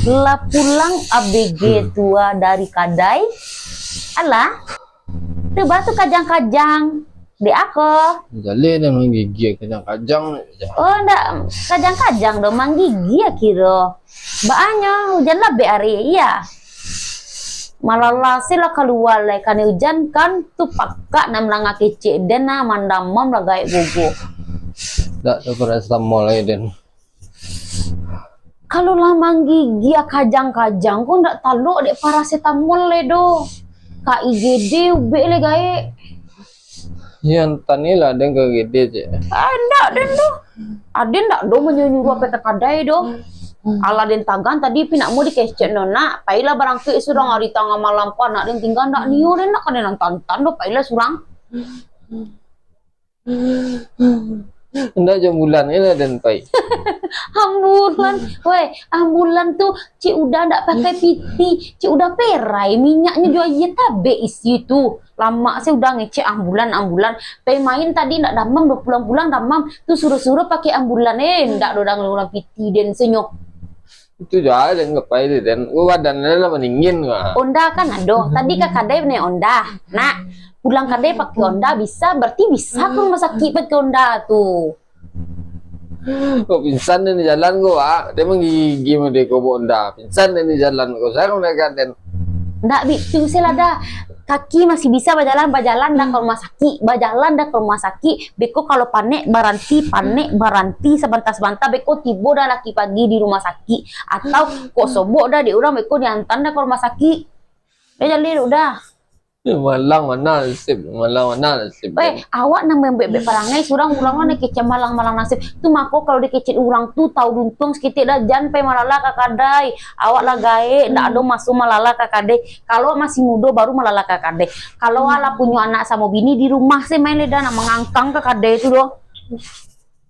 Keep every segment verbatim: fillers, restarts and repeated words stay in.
Lah pulang A B G tua dari kadai. Alah, tu batu kajang-kajang. Dek ako. Jaleh dah manggigih kajang-kajang. Oh, ndak kajang-kajang doh, manggigih kiro. Baanyo, ujan labek ari, iya. Malala se lah kalua lai, kane ujan kan tu pakak nak malanga kecek den nah, mandamam lah gaek gogo. Dak tu parasetamol lai den. Kalau lah manggigih kajang-kajang ko ndak talok dek parasetamol lai doh. Ka I G D ubek lai gaek. Yang tani lah den ka I G D cek. Ah, ndak den doh. Aden ndak doh manyuruh-nyuruh apai ka kadai doh. Alah den tagan tadi pi nak mau dikecek no nak. Pailah barangkek surang ari tangah malam ko anak den tingga ndak nio den nak ka den tantan doh pailah surang. Ndak jo ambulan ni lah den pai. Ambulan. Weh, ambulan tu cik udah ndak pakai piti, cik udah perai minyaknyo jo aia tabek isi tu. Lamak se udah ngecek ambulan, ambulan. Pai main tadi ndak damam doh, pulang-pulang damam. Tu suruh-suruh pakai ambulan. Eh, ndak doh dah ngeluaran piti den senyo. Itu juo den ka pai tu den. Ko badan lah maningin ko. Onda kan ado. Tadi ka kadai naik onda. Nak pulang kadai pakai onda bisa, berarti bisa ka rumah sakik pakai onda tu. Kok pingsan den di jalan ko, Wak? Den manggigih mode ko bawa onda. Pingsan den di jalan ko. Sarang den ka den. Ndak bitu se lah dah. Kaki masih bisa bajalan, bajalan dah ka rumah sakik, bajalan dah ka rumah sakik. Beko kalau panek baranti, panek baranti sabanta-sabanta. Beko tibo dah laki pagi di rumah sakik. Atau kok sobok dah dek urang, beko diantan dah ka rumah sakik. Dah jaleh dek udah. Malang mana nasib, malang mana nasib. Weh, awak nan baiak-baiak parangai, surang urang lah nak kecek malang-malang nasib. Tu mako kalau dikecek urang tu, tau duntuang saketek dah, jan pai malala ka kadai. Awak lah gaek, ndak ado maso malala ka kadai. Kalau masih mudo, baru malala ka kadai. Kalau alah punyo anak samo bini, di rumah se main lai dah, nak mangangkang ka kadai tu doh.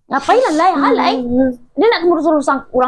Ngapai lah lai, ha lai? Dia nak ngurus urusan urang